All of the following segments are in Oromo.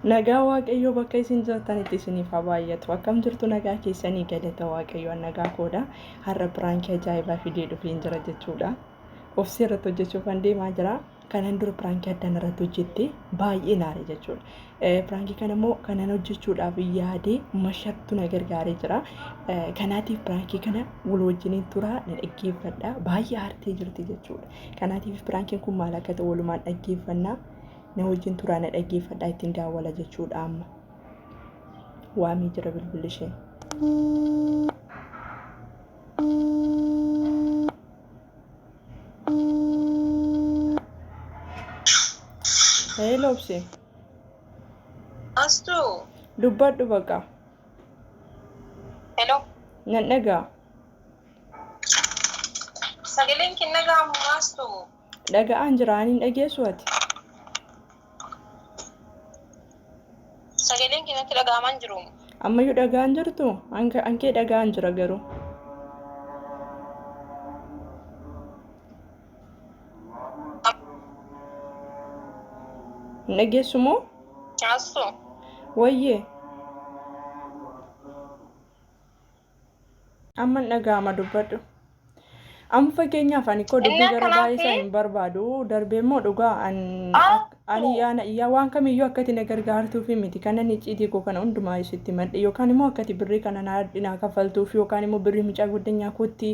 Nagaa Waaqayyoo bakka isin jirtanitti isiniif haa baay'atu. Akkam jirtu nagaa keessanii galata Waaqayyoo an nagaa koodha. Har'a piraankii ajaa'ibaa fidee dhufeen jira jechuudha. Ofsii irratti hojjechuufan deemaa jira. Kanan dura piraankii addaan irratti hojjette baay'ee naare jechuudha. Piraankii kana immoo kanan hojjechuudhaaf yaadee mashartu na gargaaree jira. Kanaatiif piraankii kana wal wajjiniin turaa na dhaggeeffadha. Baay'ee aartee jirti jechuudha. Kanaatiif piraankiin kun maal akka ta'e walumaan dhaggeeffannaa. Na wajjin turaa na dhaggeeffadhaa ittiin daawwala jechuudha amma. Waamee jira bilbilli ishee. Hello Obsee. Astuu. Dubbadhu baqa. Hello. Nan dhagaa. Sagaleen kin dhaga'amu Astuu. Dhaga'aan jira ani hin dhageessu ati. Sagaleen kee natti dhaga'amaa hin jiru. Ammayyuu dhaga'aan jirtu? Ankee dhaga'aan jira garuu. Hin dhageessu moo? Astuu. Wayyee. Amman dhaga'ama dubbadhu. Amma fakkeenyaaf ani koo dubbii Innaa gara baay'ee kanaaf san hin barbaadu darbee immoo dhugaa an ani yaa waan kamiyyuu akkati na gargaartuufi miti kanan icciitii koo kana hundumaa isitti madhe yookaan immoo akkati birrii kana naa naa kaffaltuuf yookaan immoo birrii mucaa guddinyaa kootti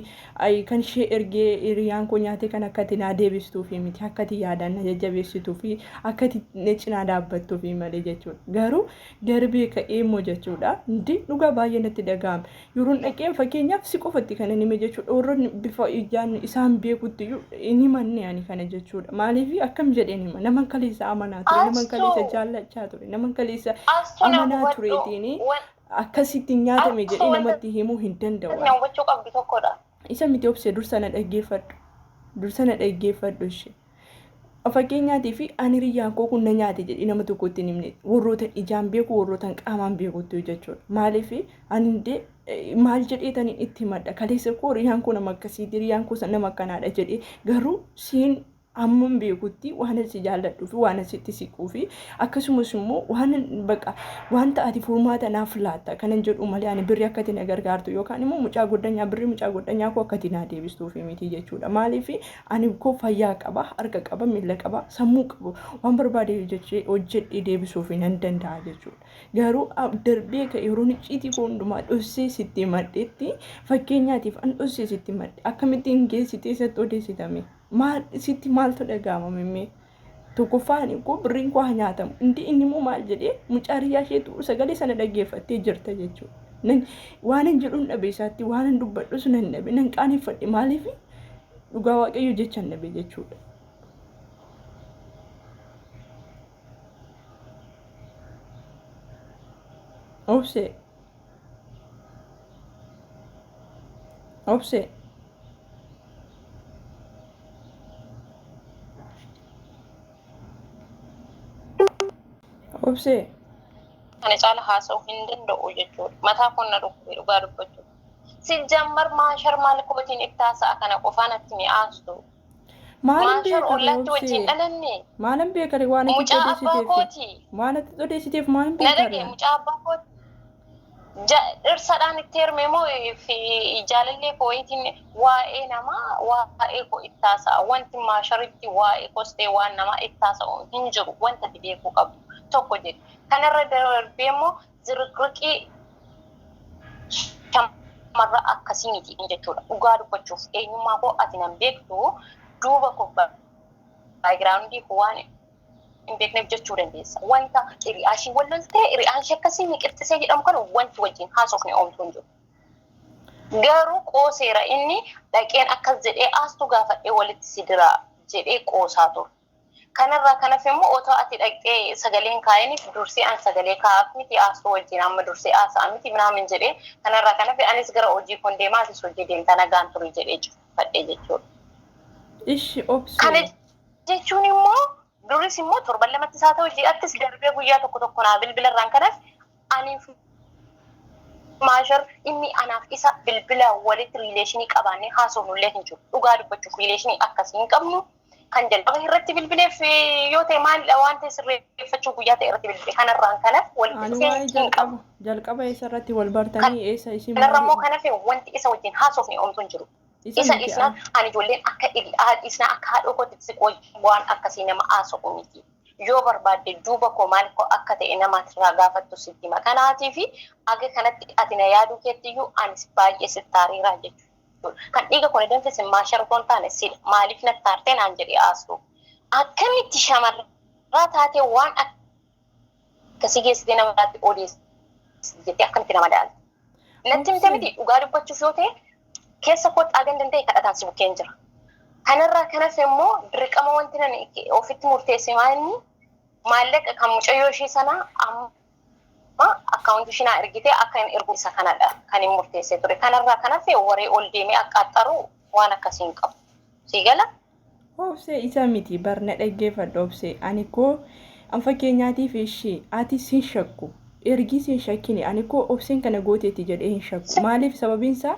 kan ishee ergee hiriyaan koo nyaatee kan akkati naa deebistuufi miti akkati yaadaan na jajjabeessituufi akkati na cinaa dhaabbattuufi malee jechuudha garuu darbee ka'ee immoo jechuudha. Ndi dhugaa baay'ee natti dhaga'ame. Yeroon dhaqeen fakkeenyaaf si qofatti kan hin hime jechuudha. Warroonni bifa ijaan isaan beekutti iyyuu hin himanne ani kana jechuudha. Maaliif akkam jedheen hima? Naman kaleessa amanaa ture, naman kaleessa Astuu jaallachaa ture, naman kaleessa Astuu na amanaa hubadhu. tureetiin Wan akkasitti nyaatame Astuu jedhee wanta namatti himuu hin danda'u na ani. hubachuu qabdu tokkodha. Isa miti obse dursa na dhaggeeffadhu. Dursa na dhaggeeffadhu ishee. Fakkeenyaatiif ani hiriyyaan koo kun na nyaate jedhee nama tokkotti hin himne warroota ijaan beeku warroota qaamaan beekutti jechuudha. Maaliif ani indee maal jedheetani itti himadha kaleessa koo hiriyyaan koo nama akkasiiti hiriyyaan koo nama akkanaadha jedhee garuu siin hammam beekutti waan si jaalladhuu fi waan sitti siquu fi akkasumas immoo waan baqa wanta ati furmaata naaf laatta kanan jedhu malee ani birri akkati na gargaartu yookaan immoo mucaa goddanyaa birri mucaa goddanyaa koo akkati naa deebistuufi miti jechuudha. Maaliif Ani koo fayyaa qaba, harka qaba, miila qaba, sammuu qaba. Waan barbaade hojjechee hojjedhee deebisuuf nan danda'a jechuudha. Garuu darbee ka'e yeroon icciitii koo hundumaa dhossee sitti himadhetti fakkeenyaatiif an dhossee sitti himadhe akkamittiin geessitee isatti odeessitame maal sitti maaltu dhaga'ama mimmee? Tokkoffaa ani koo birriin koo haa nyaatamu. Inni inni immoo maal jedhee mucaa hiriyaa isheetu sagalee sana dhaggeeffattee jirta jechuudha. Nan waan hin jedhuun dhabe isaatti waan hin dubbadhus nan dhabe nan qaaneffadhe maaliif dhugaa waaqayyo jecha hin dhabe jechuudha. Obsee. Obsee. Obsee. Kana caala haasa'uu hin danda'u jechuudha. Mataa koon na dhukkube dhugaa dubbachuuf. Sijjammar maashar maal kootiin itti haasa'a kana qofaa natti mi'aastu. Maalin Maashar beekare ollaatti wajjin obsee? dhalanne. Maalin beekare waan ati Mucaa abbaa odeessiteef? kooti. Waan ati odeessiteef maalin Na beekare? dhagaye mucaa abbaa kooti. Dhirsadhaan itti heerume moo fi jaalallee koo wayiitiin waa'ee namaa waa'ee koo itti haasa'a. Wanti maasharitti waa'ee koos ta'e waan namaa itti haasa'u hin jiru. Wanta ati beekuu qabdu tokko jedhe. Kanarra darbee immoo ziriqriqii shamarra akkasii miti jechuudha. Dhugaa dubbachuuf eenyummaa koo ati nan beektu duuba koo background koo waan hin beekneef jechuu dandeessa. Wanta hiriyaa ishii wal loltee hiriyaan ishee akkasii miqixxisee jedhamu kana wanti wajjin haasofne oomtuu hin jiru. Garuu qooseera inni dhaqeen akkas jedhee aastu gaafadhee walitti si diraa jedhee qoosaa ture. Kanarraa kan hafe immoo otoo ati dhaqxee sagaleen kaa'iniif dursee an sagalee kaa'aaf miti aastu wajjin amma dursee haasa'a miti minaamin jedhee kanarraa kan hafe anis gara hojii koon deemaa atis hojii deemtaa nagaan turi jedhee cufadhe jechuudha. Ishi obsee. Kana jechuun immoo duris immoo torban lamattis haa ta'u ji'attis darbee guyyaa tokko tokko naa bilbila irraan kanas aniif maashar inni anaaf isa bilbila walitti riileeshinii qabaannee haasofnullee hin jiru. Dhugaa dubbachuuf riileeshinii akkasii hin qabnu. Kan jalqaba irratti bilbileef yoo ta'e maalidha waan ta'e sirreeffachuu guyyaa ta'e irratti bilbile. Kanarraan kanaaf walitti Ani dhufeenya waa'ee hin jalqaba qabu. Jalqaba eessa irratti wal bartanii, eessa isin Kanarra immoo maali kan hafe wanti isa wajjin haasofne omtu hin jiru. Isa Isa miti dhiisnaan ani ijoolleen akka hiriyaa dhiisnaa akka haadhoo kootti siqoo waan akkasii nama haasa'u miti. Yoo barbaadde duuba koo maal koo akka ta'e nama irraa gaafattu sitti hima. Kanaatii fi aga kanatti ati na yaaduu keettiyyuu anis baay'ee sitti aareera jechuudha. Kan dhiiga koo na danfise maashar otoo hin taane sidha. Maaliif natti aartee naan jedhe haasoo. Akkamitti shamarraa taatee waan akkasii geessitee nama biraatti odeessiti jettee akkamitti nama daalta? Natti himte Obsee. miti, dhugaa dubbachuuf yoo ta'e keessa kootti hagan danda'e kadhataan si bukkeen jira. Kanarraa kan hafe immoo dirqama wanti nan ofitti murteesse maal inni maallaqa kan mucayyoo ishee sanaa amma akkaawuntii ishee naa ergitee akka hin ergu isa kanadha kan hin murteessee ture. Kanarraa kan hafe waree ol deemee akka axxaru waan akkasii hin qabu. Sii gala? Obsee, isa miti bar, na dhaggeeffadhu Obsee. Ani koo an fakkeenyaatiif ishii ati sin shakku, ergii sin shakkini ani koo Obseen kana gooteetti jedhee hin shakku. Maaliif? Sababiin isaa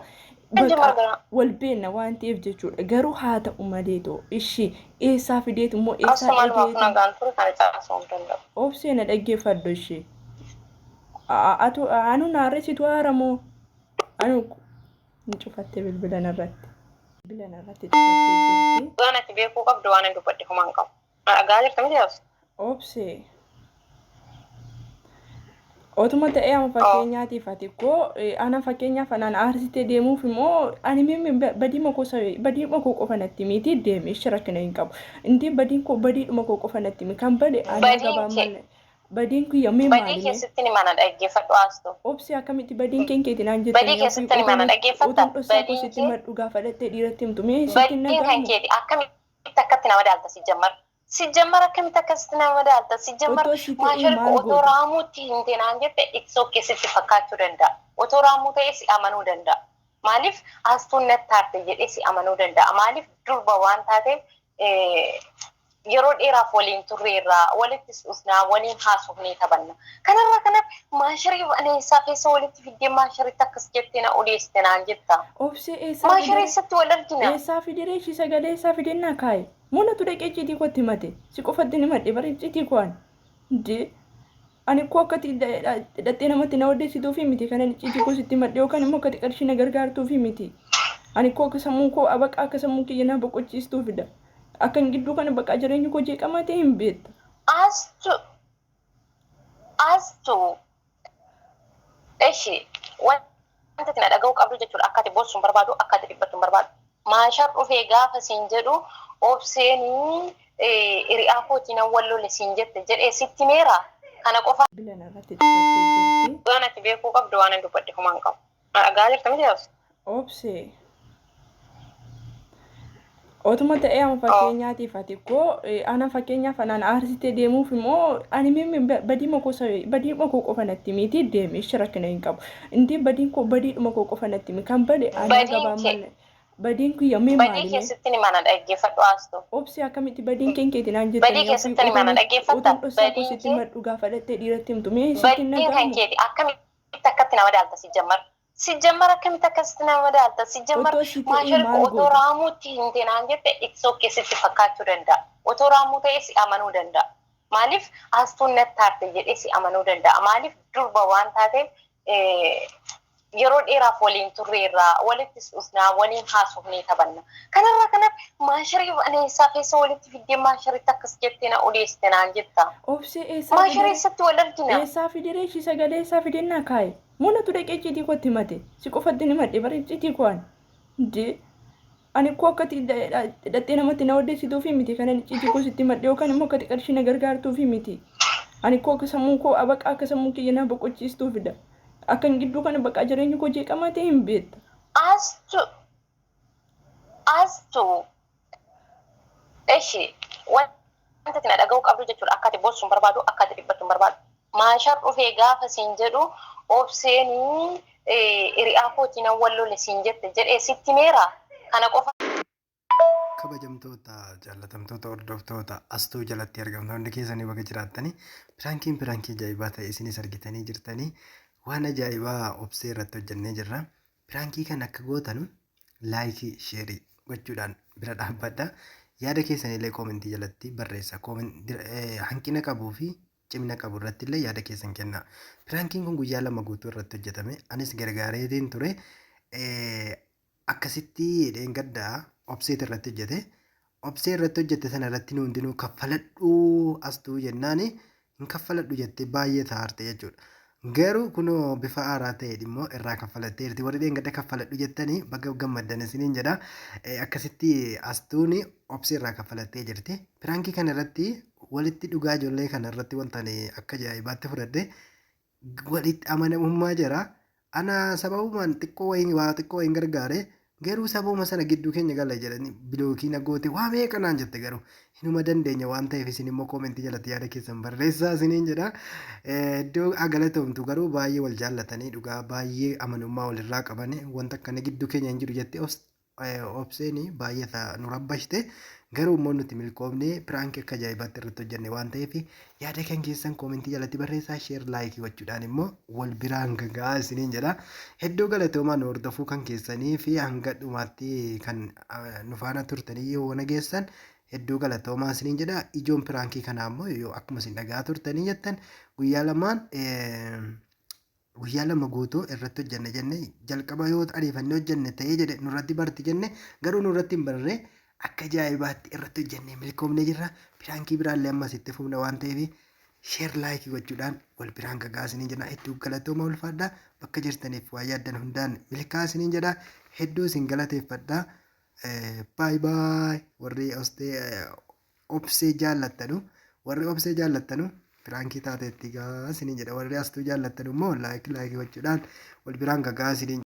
Sin baqa margaa. wal beenna waan ta'eef jechuudha. Garuu haa ta'u malee too ishii eessaa fideetu immoo eessaa Asuma lumaaf dhagayeetu? Nagaan ture kana caasuu hin danda'u. Obsee, na dhaggeeffadhu ishii. Atu anu naarresitu haaramoo anu ni cufatte bilbila narratti. Bilbila narratti cufattee jirti. Waan ati beekuu qabdu waan ani dubbadhe homaa hin qabu. Na dhagaa jirta miti yaas? Obsee. Otuma ta'ee amma fakkeenyaatiif ati koo ana fakkeenyaaf anaan aarsitee deemuuf immoo ani mimmi badii koo badii koo qofa natti miti deemi ishi rakkina hin qabu. Inti badiin koo badiidhuma koo qofa natti himi, kan bade anaa Badiin gabaan kee malee. Badiin kiyya mee badii maali mee? Keessatti ni mana dhaggeeffadhu haastu. Obsi, akkamitti badiin keen keeti naan Badii jettanii ofii keessatti ni mana dhaggeeffatta. utuun dhossaa koo Badiin sitti kee madhu gaafadhattee dhiiratti himtu mee sitti hin badiin kan dhaga'amu? keeti akkamitti akkatti nama daalta si jammar. Si jammar akkamitti akkasitti nama daalta si jammar. Otoo si ta'ee Maashar maal otoo goota? Raamuutti himte naan jette, it's okay sitti fakkaachuu danda'a. Otoo Raamuu ta'e si amanuu danda'a. Maaliif astuun natti taarte jedhee si amanuu danda'a. Maaliif durba waan taateef yeroo dheeraaf waliin turreerraa, walittis dhufnaa, waliin haasofnee taphanna. Kanarraa kanaaf maasharii eessaa keessa walitti fiddee maasharitti akkas jettee na odeessite naan jetta? Obsee, eessaa Maasharii fidere? eessatti wal argina? Eessaa fidere ishii sagalee eessaa fidennaa kaa'e? Monatu dhaqee icciitii kootti himate? Si qofatti ni himadhe bara icciitii koo ani. Dee. Ani koo akkati hidhattee namatti na odeessituufi miti kanan icciitii koo sitti himadhe, yookaan immoo akkati qarshii na gargaartuufi miti. Ani koo akka sammuu koo abaqa akka sammuu kiyya na boqochiistuufidha. Akkan gidduu kana baqa jireenyi koo jeeqamaa ta'e hin beekta. Astu astu eshi wanta ati na dhaga'uu qabdu jechuudha, akka ati boossu hin barbaadu, akka ati dhiphattu hin barbaadu. Maashar dhufee gaafa siin jedhu Obseenii hiriyaa kootii nan wal lole siin jette jedhee sitti meera kana qofa. Bilbila narratti cufattee jirti. Waan ati beekuu qabdu waan ani dubbadhe homaa hin qabu. Na dhagaa jirta miti yaas? Obsee. Otuma ta'ee amma fakkeenyaatiif ati koo ana fakkeenyaaf anaan aarsitee deemuuf immoo ani mimmi badii koo badii koo qofa natti miti deemi ishi rakkina hin qabu. Inti badiin koo badiidhuma koo qofa natti himi, kan bade anaa Badiin gabaan kee malee. Badiin kiyya mee badii maali mee? Keessatti ni mana dhaggeeffadhu haastu. Obsi, akkamitti badiin keen keeti naan Badii jettanii ofii keessatti ni mana dhaggeeffatta. utuun dhossaa koo Badiin sitti kee madhu gaafadhattee dhiiratti himtu mee sitti hin badiin kan dhaga'amu? keeti akkamitti akkatti nama daalta si jammar. Si jammar akkamitti akkasitti nama daalta si jammar. Otoo si ta'ee Maashar maal otoo goota? Raamuutti himte naan jette, it's okay sitti fakkaachuu danda'a. Otoo Raamuu ta'e si amanuu danda'a. Maaliif astuun natti taarte jedhee si amanuu danda'a. Maaliif durba waan taateef yeroo dheeraaf waliin turreerraa, walittis dhufnaa, waliin haasofnee taphanna. Kanarraa kanaaf maasharii eessaa keessa walitti fiddee maasharitti akkas jettee na odeessite naan jetta? Obsee, eessaa Maasharii fidere? eessatti wal argina? Eessaa fidere ishii sagalee eessaa fidennaa kaa'e? Monatu dhaqee icciitii kootti himate? Si qofatti ni himadhe bara icciitii koo ani. Dee. Ani koo akkati hidhattee namatti na odeessituufi miti kanan icciitii koo sitti himadhe, yookaan immoo akkati qarshii na gargaartuufi miti. Ani koo akka sammuu koo abaqa akka sammuu kiyya na boqochiistuufidha. Akkan gidduu kana baqa jireenyi koo jeeqamaa ta'e hin beekta. Astu astu eshi wanta ati na dhaga'uu qabdu jechuudha, akka ati boossu hin barbaadu, akka ati dhiphattu hin barbaadu. Maashar dhufee gaafa siin jedhu Obseenii hiriyaa kootii nan wal lole siin jette jedhee sitti meera kana qofa. Kabajamtoota, jaallatamtoota hordoftoota Astuu jalatti argamtoonni keessanii baga jiraattanii. Piraankiin piraankii ajaa'ibaa ta'e isinis argitanii jirtanii, waan ajaa'ibaa Obsee irratti hojjennee jirra. Piraankii kan akka gootanu like, share gochuudhaan bira dhaabbadha. Yaada keessan illee koomentii jalatti barreessa. Hanqina qabuu fi cimina qabu irratti illee yaada keessan kennaa. Piraankiin kun guyyaa 2 guutuu irratti hojjetame. Anis gargaareetiin ture. Akkasitti dheengaddaa Obseet irratti hojjete. Obsee irratti hojjette sana irratti nu hundinuu kaffaladhuu astuu jennaani hin kaffaladhu jettee baay'ee taarte jechuudha. Garuu kunoo bifa haaraa ta'een immoo irraa kaffalatteerti. Warri dheengadda kaffaladhu jettanii baga gammaddan isiniin jedha. Akkasitti astuuni Obsee irraa kaffalattee jirti. Piraankii kana irratti walitti dhugaa ijoollee kana irratti wanta ani akka ajaa'ibaatti fudhadhe walitti amanamummaa jira. Ana sababumaan xiqqoo wayiin waa xiqqoo wayiin gargaare garuu sababuma sana gidduu keenya gala jedhanii bilookii na goote waa meeqa naan jette garuu hinuma dandeenya waan ta'eef isin immoo koomentii jalatti yaada keessan barreessaa isiniin jedha. Iddoo galatoomtu garuu baay'ee wal jaallatanii dhugaa baay'ee amanummaa walirraa qabanii wanta akkana gidduu keenya hin jiru jettee Obseen baay'ee nu rabbashte garuu immoo nuti milkoofne piraankii akka ajaa'ibaatti irratti hojjenne waan ta'eef yaada kan keessan koomentii jalatti barreessaa sheer laayikii gochuudhaan immoo wal biraan gagaa isiniin jedha. Hedduu galatoomaa nu hordofuu kan keessanii fi hanga dhumaatti kan nu faana turtanii yoo nageessan hedduu galatoomaa isiniin jedha. Ijoon piraankii kanaa immoo yoo akkuma isin dhagaa turtanii jettan guyyaa lamaan guyyaa 2 guutuu irratti hojjanne jenne jalqaba yoo ariifannee hojjanne ta'ee jedhe nurratti barti jenne garuu nurratti hin barre akka ajaa'ibaatti irratti hojjannee milkoomnee jirra. Piraankii biraallee ammas itti fufna waan ta'eef sheer laayikii gochuudhaan wal biraan gagaa isiniin jenna. Hedduu galatooma ulfaadha. Bakka jirtaniif waa yaaddan hundaan milkaa isiniin jedha. Hedduu isin galateeffadha. Baay baay warri ostee Obsee jaallattanu warri obsee jaallattanu piraankii taateetti gaa isiniin jedha warri astuu jaallattanu immoo laayik laayik gochuudhaan wal biraan gagaa isiniin.